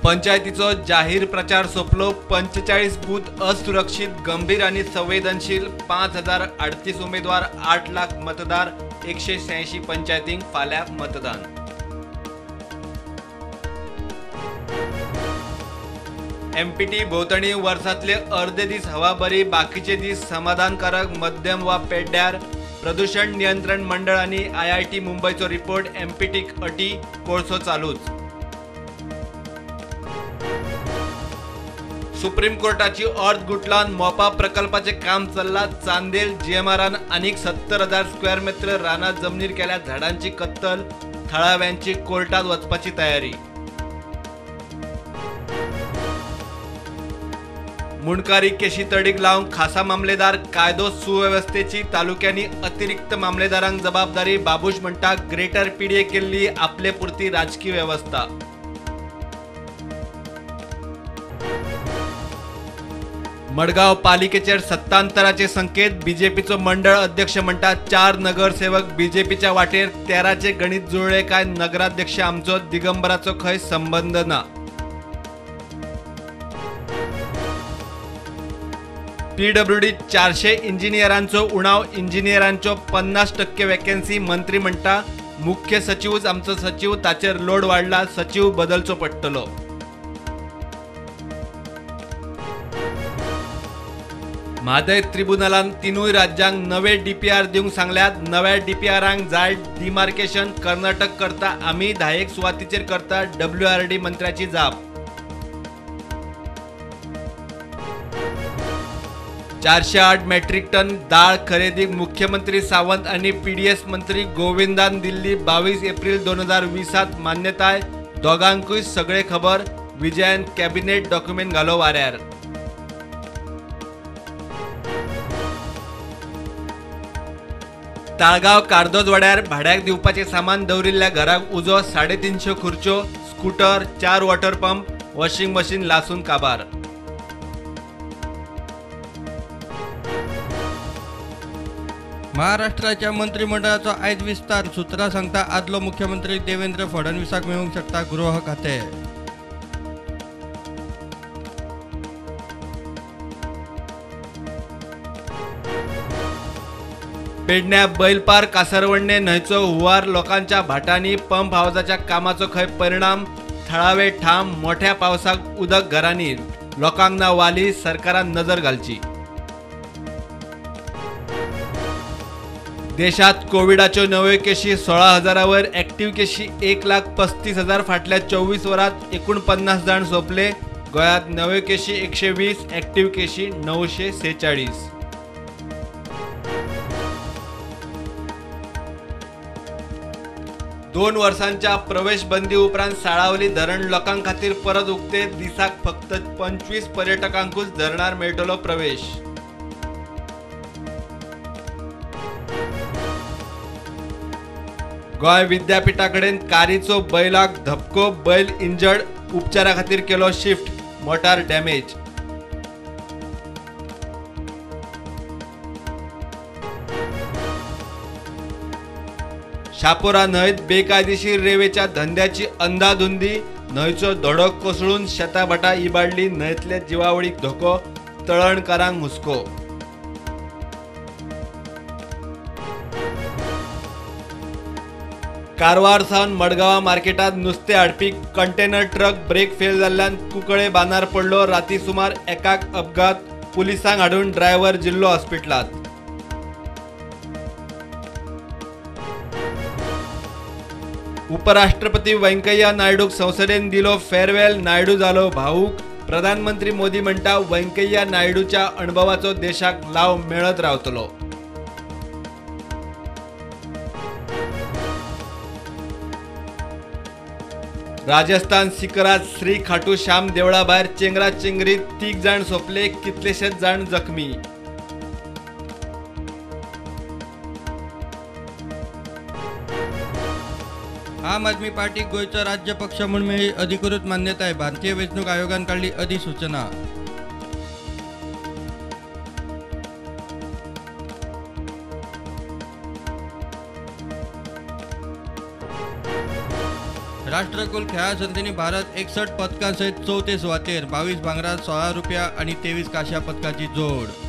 पंचायतीचो जाहीर प्रचार सोंपलो. 45 बूथ असुरक्षित, गंभीर आनी संवेदनशील. 5038 उमेदवार, 8 लाख मतदार, 186 पंचायतींक फाल्यां मतदान. एमपीटी भोंवतणी वर्सांतले अर्दे दीस हवा बरी, बाकीचे दीस समाधानकारक, मध्यम वा पेड्ड्यार. प्रदूषण नियंत्रण मंडळ आनी आयआयटी मुंबयचो रिपोर्ट. एमपीटीक अटी, कोळसो चालूच. सुप्रीम कोर्टाची अर्द गुटलावन मोपा प्रकल्पाचे काम चल्ला. चांदेल जीएमआरान आनीक 70,000 स्क्वेअर मीटर रानां जमनीर केल्या झाडांची कत्तल. थळाव्यांची कोर्टात वचपाची तयारी. मुंडकारी केशी तडीक लावंक खासा मामलेदार. कायदो सुवेवस्थेची तालुक्यांनी अतिरिक्त मामलेदारांक जबाबदारी. बाबूश म्हणटा ग्रेटर पीडीए केल्ली आपले पुरती राजकी वेवस्था. मडगांव पालिकेचेर सत्तांतराचे संकेत. बीजेपीचो मंडळ अध्यक्ष म्हणटा 4 नगरसेवक बीजेपीच्या वाटेर. 13चे गणित जुळ्ळे काय नगराध्यक्ष आमचो, दिगंबराचो खंय संबंद ना. पीडब्ल्यूडी 400 इंजिनियरांचो उणाव. इंजिनियरांच्यो 50% वेकन्सी. मंत्री म्हणटा मुख्य सचिवूच आमचो सचिव, ताचेर लोड वाडला, सचिव बदलचो पडटलो. म्हादय त्रिबुनलान 3 राज्यांक नवे डीपीआर दिवंक सांगल्यात. नव्या डीपीआरांक जाय डिमार्केशन. कर्नाटक करता, आमी 10 सुवातीचेर करता. डब्ल्यूआरडी मंत्र्याची जाप. 408 मेट्रीक टन दाळ खरेदीक मुख्यमंत्री सावंत आनी पीडीएस मंत्री गोविंदान दिल्ली 22 एप्रिल 2020 मान्यताय. दोगांकूय सगळे खबर. विजयान कॅबिनेट डॉक्युमेंट घालो वाऱ्यार. ताळगांव कार्दोजवाड्यार भाड्याक दिवपाचें सामान दवरिल्ल्या घराक उजो. 350 खुर्च्यो, scooter, 4 water pump, washing machine लासून काबार. महाराष्ट्राच्या मंत्रिमंडळाचो आयज विस्तार. सूत्रां सांगता आदलो मुख्यमंत्री देवेंद्र फडणवीसाक मेळूंक शकता गृह खातें. पेडण्या बैलपार कासरवडणे न्हंयचो हुंवार. लोकांच्या भाटांनी पंप हावजाच्या कामाचो खंय परिणाम. थळावे ठाम, मोठ्या पावसाक उदक घरांनी, लोकांक ना वाली. सरकारान नजर घालची. देशात कोविडाच्यो नव्यो केशी 16,000 वयर, ऍक्टिव्ह केशी 1,35,000. फाटल्या 24 वरांत 49 जाण सोंपले. गोंयांत नव्यो केशी 120, ऍक्टिव्ह केशी 946. दोन वर्सांच्या प्रवेश बंदी उपरांत साळावली धरण लोकां खातीर परत उक्ते. दिसाक फक्त 25 पर्यटकांकूच धरणार मेळटलो प्रवेश. गोंय विद्यापीठा कडेन कारीचो बैलाक धपको. बैल इंजर्ड, उपचारा खातीर केलो शिफ्ट. मोटार डॅमेज. शापोरा न्हंयत बेकायदेशीर रेवेच्या धंद्याची अंदाधुंदी. न्हंयचो धडो कोसळून शेताभाटां इबाडली. न्हंयतले जिवावळीक धोको, तळणकारांक हुस्को. कारवार सावन मडगांवा मार्केटांत नुस्तें हाडपी कंटेनर ट्रक ब्रेक फेल जाल्ल्यान कुंकळे बांदार पडलो. राती सुमार 1 अपघात. पुलिसांक हाडून ड्रायव्हर जिल्लो हॉस्पिटलांत. उपराष्ट्रपती व्यंकय्या नायडूक संसदेन दिलो फेअरवेल. नायडू जालो भावूक. प्रधानमंत्री मोदी म्हणटा व्यंकय्या नायडूच्या अणभवाचो देशाक लाव मेळत रावतलो. राजस्थान सिकरात श्री खाटू श्याम देवळा भायर चेंगरा चेंगरीत 3 जाण सोंपले, कितलेशेच जाण जखमी. आम आदमी पार्टी गोंयचो राज्य पक्ष म्हूण मेळ्ळी अधिकृत मान्यताय. भारतीय वेंचणूक आयोगान काडली अधिसूचना. राष्ट्रकुल खेळां सर्तींनी भारत 61 पदकां सयत चवथे सुवातेर, 22 भांगरा, 16 रुपया आनी 23 कांश्या पदकाची जोड.